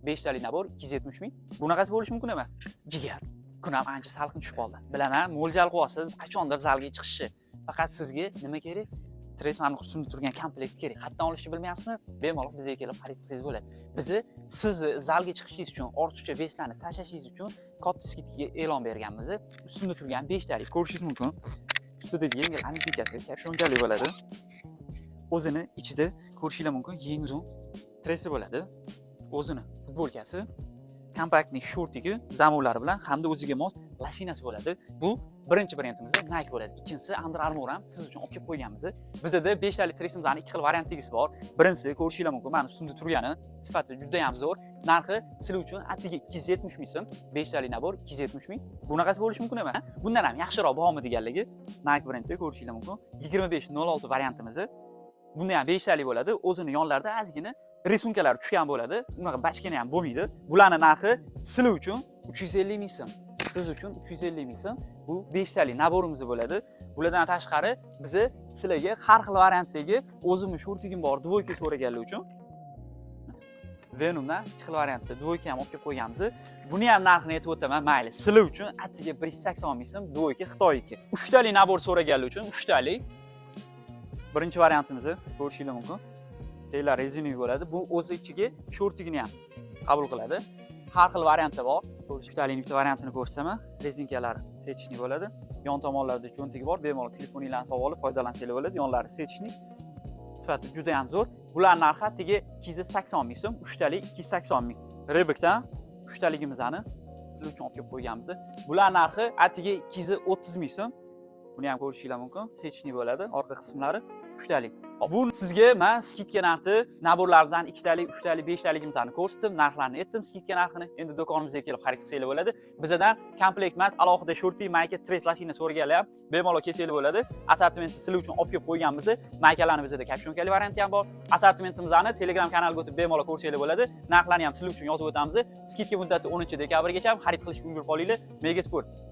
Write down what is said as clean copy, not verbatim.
5 talik набор 270 ming. Bunaqasi bo'lishi mumkin emas. Jigar, kun ham ancha salqin tushib qoldi. Bilaman, mo'ljal qilyapsiz, qachondir zalga chiqishni. Faqat sizga nima kerak? Tres mana ustida turgan komplekt kerak. Qayerdan olishni bilmayapsizmi? Bemalol bizga kelib xarid qilsangiz bo'ladi. Bizni sizni zalga chiqishingiz uchun, ortiqcha вес larni tashlashingiz uchun katta скидка ga e'lon berganmiz. Ustida turgan 5 talik ko'rishingiz mumkin. Ustidagi yengil олимпийка si капюшонка li bo'ladi. O'zini ichida ko'rishinglar mumkin, yeng uzun tresi bo'ladi. O'zini futbolkasi, kompaktniy shortigi замок lari bilan hamda o'ziga mos лосина si bo'ladi. Bu birinchi brendimizda Nike bo'ladi. Ikkinchisi Under Armour ham siz uchun olib kelib qo'yganmiz. Bizda 5 talik tresimizning ikki xil variantligisi bor. Birinchisi ko'rishinglar mumkin, mana ustimda turgani, sifati juda ham zo'r. Narxi sizlar uchun atigi 270 ming so'm, 5 talik набор 270 ming. Bunaqasi bo'lishi mumkin emas. Bundan ham yaxshiroq bahomi deganligi Nike brendida ko'rishinglar mumkin. 25.06 variantimiz. Bunda ham 5 talik bo'ladi. O'zini yonlarida ozgina рисунка lar tushgan bo'ladi. Unaqa bachkana ham bo'lmaydi. Bularni narxi sizlar uchun 350 ming so'm. Siz uchun 350 ming so'm. Bu 5 talik набор imiz bo'ladi. Bulardan tashqari bizni sizlarga har xil variantdagi o'zimni shortigim bor, двойка so'raganlar uchun Venomdan ikki xil variantda двойка ham olib kelib qo'yganmiz. Buni ham narxini aytib o'taman, mayli. Sizlar uchun attiga 180 ming so'm, двойка Xitoyniki. 3 talik набор so'raganlar uchun 3 talik birinchi variantimizni ko'rishinglar mumkin. Telar резиновый bo'ladi. Bu o'zi ichiga shortigini ham qabul qiladi. Har xil variantda bor. Uchtalikni bitta variantini ko'rsataman. Резинка lari сеточный bo'ladi. Yon tomonlarida cho'ntagi bor. Bemalol telefoninglarni solib olib foydalansanglar bo'ladi. Yonlari сеточный. Sifati juda ham zo'r. Bular narxi attiga 280 ming so'm, uchtalik 280 ming. Reebokdan uchtaligimizni sizlar uchun olib kelib qo'yganmiz. Bular narxi attiga 230 ming so'm. Buni ham ko'rishinglar mumkin. Сеточный bo'ladi orqa qismlari, uchtalik. Bu sizga man скидка narxi набор larimizdan ikkitalik, uchtalik, beshtaligimizni ko'rsatdim, narxlarni aytdim, скидка narxini. Endi do'konimizga kelib xarid qilsanglar bo'ladi. Bizadan komplekt emas, alohida shorti, mayka, tres, лосина so'raganlar ham bemalol kelsanglar bo'ladi. Assortimentni sizlar uchun olib kelib qo'yganmiz. Maykalarni bizada капюшонка li varianti ham bor. Assortimentimizni Telegram kanaliga o'tib bemalol ko'rsanglar bo'ladi. Narxlarni ham sizlar uchun yozib o'tamiz. Скидка muddati 10 dekabrgacha, xarid qilishga ulgurib qolinglar. Mega Sport.